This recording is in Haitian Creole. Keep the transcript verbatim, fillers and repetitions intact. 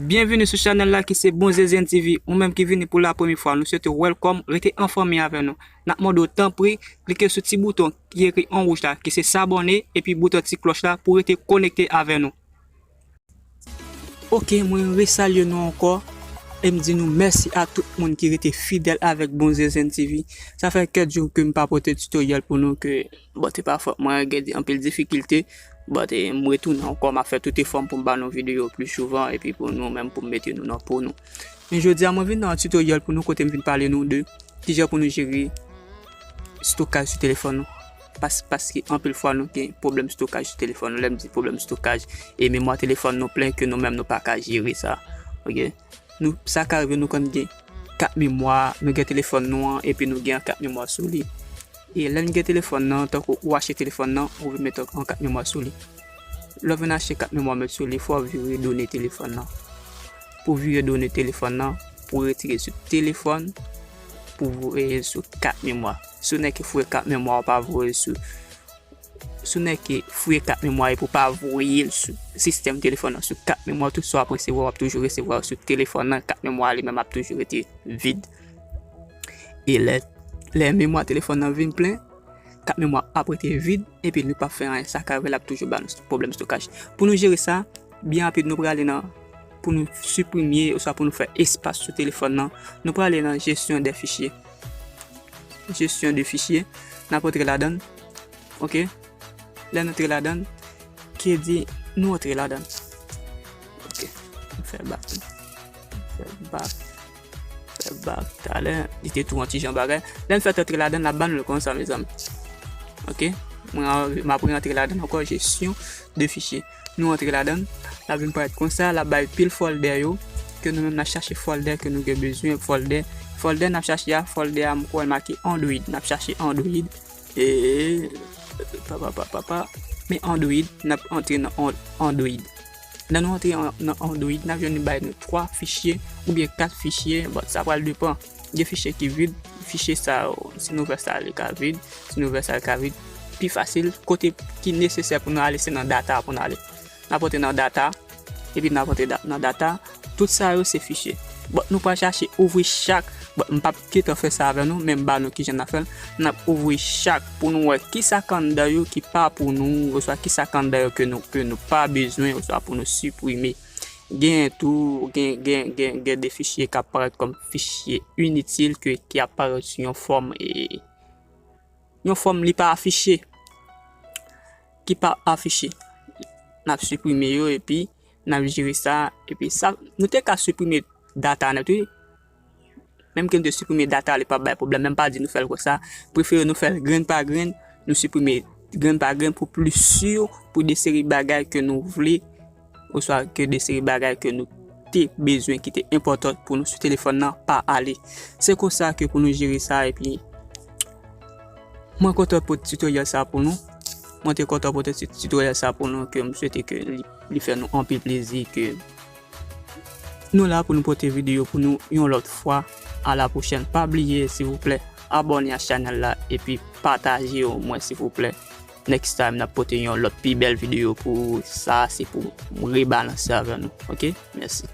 Byenvini sou chanèl la ki se Bon Zenzen T V. Ou menm ki vini pou la premye fwa, nou swete w welcome, rete an fanmi avè nou. N ap mande w tanpri, klike sou ti bouton ki ekri an wouj la, ki se sabòne, epi bouton ti klòch la pou rete konekte avè nou. Ok, mwen resalye nou ankò, e m di nou mèsi a tout moun ki rete fidèl avèk Bon Zenzen T V. Sa fè kèk jou ke m pa pote tutoriel pou nou, ke, bon, te pa fòt mwen, gen anpil difikilte, but, eh, m retounen ankò, m ap fè tout efò m pou m ba nou videyo pli souvan, epi pou nou menm, pou m mete nou nan po nou. Men jodi a, mwen vin nan yon tutoriel pou nou, kote m vin pale nou de kijan pou nou jere stokaj sou telefòn nou. Pas-, paske anpil fwa nou gen pwoblèm stokaj sou telefòn nou. Lè m di pwoblèm stokaj, e memwa telefòn nou plen ke nou menm nou pa ka jere sa. Ok? Nou, sa ka rive nou konn gen kat memwa, nou gen telefòn nou an, epi nou gen kat memwa sou li. E lè n gen telefòn nan, tankou ou achte telefòn nan, ou vin mete yon kat memwa sou li. Lè w vin achte kat memwa, met sou li, fò w vire done telefòn nan. Pou vire done telefòn nan, pou retire sou telefòn, pou voye l sou kat memwa. Si w nèke fouye kat memwa, ou pa voye l sou, si w nèke fouye kat memwa epi w pa voye l sou sistèm telefòn nan, sou kat memwa, tout sa w ap resevwa, w ap toujou resevwa sou telefòn nan, kat memwa li menm ap toujou rete vid. E lè, lè memwa telefòn nan vin plen, kat memwa ap rete vid, epi li p ap fè anyen. Sa ka rive l ap toujou ba nou pwoblèm stokaj. Pou nou jere sa, byen rapid, nou prale nan, pou nou siprime, oswa pou nou fè espas sou telefòn nan, nou prale nan gestion des fichiers. Gestion de fichier, n ap antre ladan l. Ok? Lè n antre ladan l, ki di nou antre ladan l. Ok. M fè back. M fè back. Fè back talè. Li te tou yon ti jan bagay. Lè n fèt antre ladan l, l ap ban nou l konsa, mezanmi. Ok? Mwen, m ap rantre ladan l ankò, gestion de fichier. Nou antre ladan l, l ap vin parèt konsa, l ap bay pil fòldè yo, ke nou menm n ap chache fòldè ke nou gen bezwen, fòldè, fòldè n ap chache a, fòldè a, m kwè l make Android, n ap chache Android, e, papa, papa, papa, men Android, n ap antre nan An-, Android. Lè nou antre an-, nan Android, n ap jwenn li bay nou twa fichye oubyen kat fichye, bon, sa pral depann. Gen fichye ki vid, fichye sa yo, si nou ouvè sa, li ka vid, si nou ouvè sa, li ka vid. Pi fasil, kote ki nesesè pou nou ale, se nan data pou nou ale. N ap antre nan data, epi n ap antre da-, nan data, tout sa yo se fichye. Bon, nou pral chache ouvri chak, bon, m p ap gentan fè sa avè nou, men m ba nou kijan n ap fè l. N ap ouvri chak pou nou wè kisa k anndan yo ki pa pou nou, oswa kisa k anndan yo ke nou, ke nou pa bezwen, oswa pou nou siprime. Gen tou, gen, gen, gen, gen de fichye k ap parèt kòm fichye initil ke, ki ap parèt sou yon fòm, e, yon fòm li pa afiche. Ki pa afiche. N ap siprime yo epi n ap jere sa. Epi sa, nou te ka siprime data nèt, wi. Menm ke nou te siprime data, li p ap bay pwoblèm. Men m pa di nou fè l konsa. Prefere nou fè l grenn pa grenn. Nou siprime grenn pa grenn pou plis si, pou de seri bagay ke nou vle, oswa ke de seri bagay ke nou te bezwen, ki te enpòtan pou nou sou telefòn nan, pa ale. Se konsa ke pou nou jere sa, epi mwen kontan pote tutoriel sa pou nou. Mwen te kontan pote ti-, tutoriel sa pou nou, ke m swete ke li, li fè nou anpil plezi, ke nou la pou nou pote videyo pou nou yon lòt fwa. A la pwochèn. Pa bliye, silvouplè, abòne a chanèl la epi pataje yo mwen, silvouplè. Next time, n ap pote yon lòt pi bèl videyo pou ou. Sa, se pou m rebalanse avè nou. Ok? Mèsi.